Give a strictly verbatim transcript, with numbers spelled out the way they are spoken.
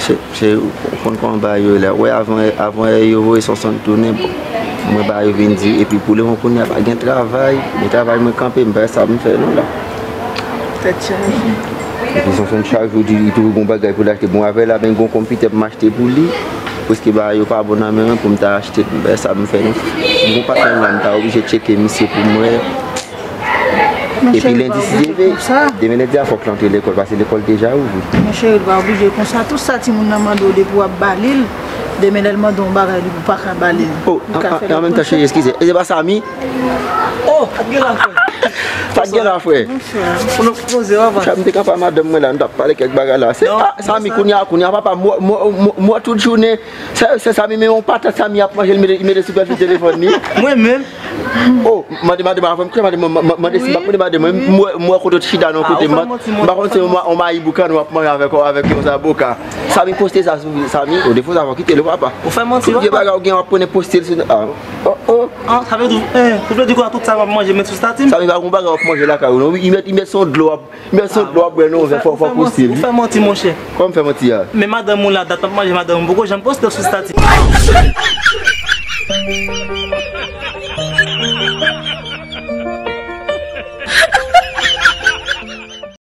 Se, se, ou konn kòman bagay yo ye la. Wè, avan, avan yo voye Sonson tounen, bon, mwen ba yo vin di, epi pou le moman kounye a pa gen travay, men travay mwen kanpe, m pa sa m fè non la. Tèt chaje. Epi Sonson chak jou di li toujou gon bagay pou l achte. Bon, avè la, ben gon konpitè pou m achte pou li. Paske bagay yo pa bon nan men mwen pou m ta achte, m pa sa m fè non. M gon patnè m la, m ta oblije tcheke misye pou m wè. Epi lendi, si Dye vle, demen lendi a fòk l antre lekòl, paske lekòl deja ouvri. Monchè, li pa oblije konsa. Tout sa timoun nan mande w depi w ap ba li l, demen lè l mande w yon bagay, li pou pa ka ba li l. Oh, an menm tan, cheri, eskize. E se pa Samy? Oh, sa t gen la, frè? Sa t gen la, frè? Monchè, pou nou poze, w ap... Monchè, m te ka pale madanm mwen la, nou t ap pale kèk bagay la. Se, ah, Samy, kounye a, kounye a, papa, m wè, m wè, m wè, m wè tout jounen. Se, se Samy, men yon patat Samy ap manje, li mete, li mete sou pwofil telefòn li. Mwen menm? Oh, mande madanm avan m kouche, mande, mande si m ap mande madanm mwen. M wè, m wè kote w chita nan kote, m pa konn se yon ma-, yon mayi boukannen w ap manje avèk, avèk yon zaboka. Samy poste sa sou, Samy, ou defo sa fò kite l, papa. Ou fè manti, papa. Tout vye bagay ou gen, w ap konnen poste l sou, ah, oh, oh. Ah, sa vle di, eh, ou vle di kwa tout sa m ap manje, met sou stati m? Samy, pa gon bagay w ap manje lakay ou non. Wi, li met, li met se yon dlo w ap, li met se yon dlo w ap bwè nan yon vè, fò, fò poste l, wi. Ou fè manti, monchè. Kòman m fè manti a? Men madanm ou la, dat m ap manje madanm ou, poko janm poste l sou stati.